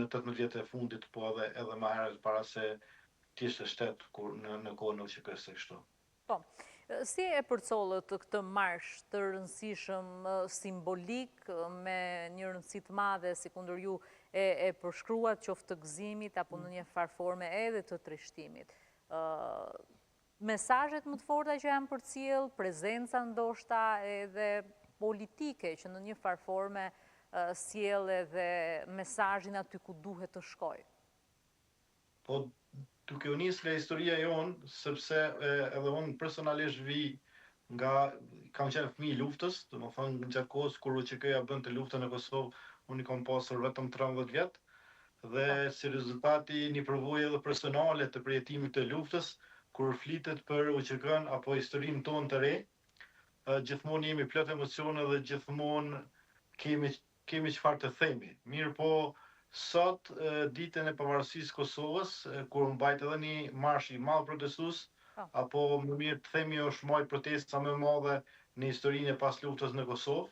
në 18 vjetët e fundit, po edhe edhe më herët para se të ishte shtet kur në në kohën e UÇK-së kështu. Po. Si e përcollët këtë marsh të rëndësishëm simbolik me një rëndësi të madhe, sikundër ju e, e përshkruat, qoftë të gëzimit apo në një farë forme edhe të trishtimit? Mesazhet më të forta që janë përcjell, prezenca ndoshta edhe politike që në një farë forme sjell edhe mesazhin aty ku duhet të shkojë. Po duke u nisë nga historia jonë, sepse edhe unë personalisht vi nga kam qenë fëmijë i luftës, domethënë gjatë kohës kur UÇK-ja bënte luftën në Kosovë, unë i kam pasur vetëm 13 vjet dhe Po. si rezultat i një përvoje edhe personale të përjetimit të luftës, kur flitet për UÇK-n apo historinë tonë të re, gjithmonë jemi plot emocione dhe gjithmonë kemi kemi çfarë të themi. Mirë po, sot, ditën e pavarësisë së Kosovës, kur u mbajt edhe një marsh i madh protestues, Po. apo më mirë të themi është mbajt protesta më e madhe në historinë e pasluftës në Kosovë,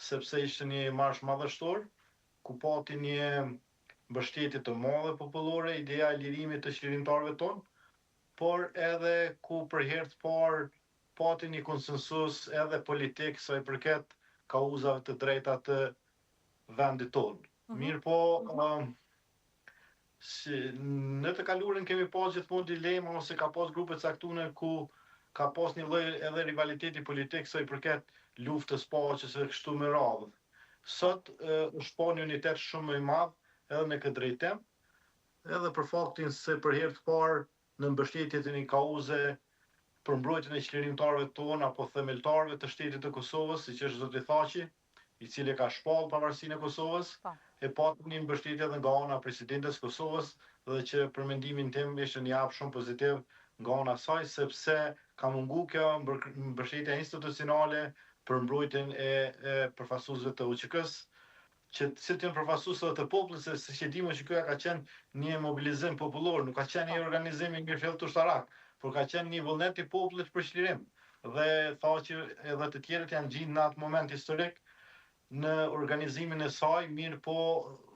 sepse ishte një marsh madhështor, ku pati një mbështetje të madhe popullore, ideja e lirimit të çlirimtarëve tonë, por edhe ku për herë të parë pati një konsensus edhe politik sa i përket kauzave të drejta të vendit tonë. Mhm. Mirë po, si, në të kaluarën kemi pas gjithmonë dilema ose ka pas grupe të caktuara ku ka pas një lloj edhe rivaliteti politik sa i përket luftës, paqes e kështu me radhë. Po. Sot është pa një unitet shumë më i madh edhe në këtë drejtim, edhe për faktin se për herë të parë në mbështetje të një kauze për mbrojtjen e çlirimtarëve tonë apo themeltarëve të shtetit të Kosovës, siç është zoti Thaçi, i cili ka shpallë pavarësinë e Kosovës, Po. e pati një mbështetje edhe nga ana e presidentes së Kosovës dhe që për mendimin tim ishte një hap shumë pozitiv nga ana e saj, sepse ka mungu kjo mbështetja institucionale për mbrojtjen e, e përfaqësuesve të UÇK-së, që të cilët janë përfaqësues edhe të popullit, se siç e dimë UÇK-ja ka qenë një mobilizim popullor, nuk ka qenë Po. një organizim i mirëfilltë ushtarak, por ka qenë një vullnet i popullit për çlirim. Dhe Thaçi edhe të tjerët janë gjind në atë moment historik në organizimin e saj, mirë po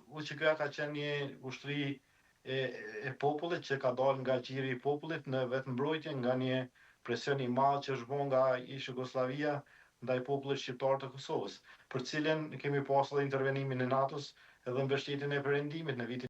UÇK-ja ka qenë një ushtri e, e popullit që ka dalë nga gjiri i popullit në vetëmbrojtje nga një presion i madh që është bërë nga ish Jugosllavia ndaj popullit shqiptar të Kosovës, për cilën kemi pasur edhe intervenimin e NATO-s edhe mbështetjen e Perëndimit në vitin.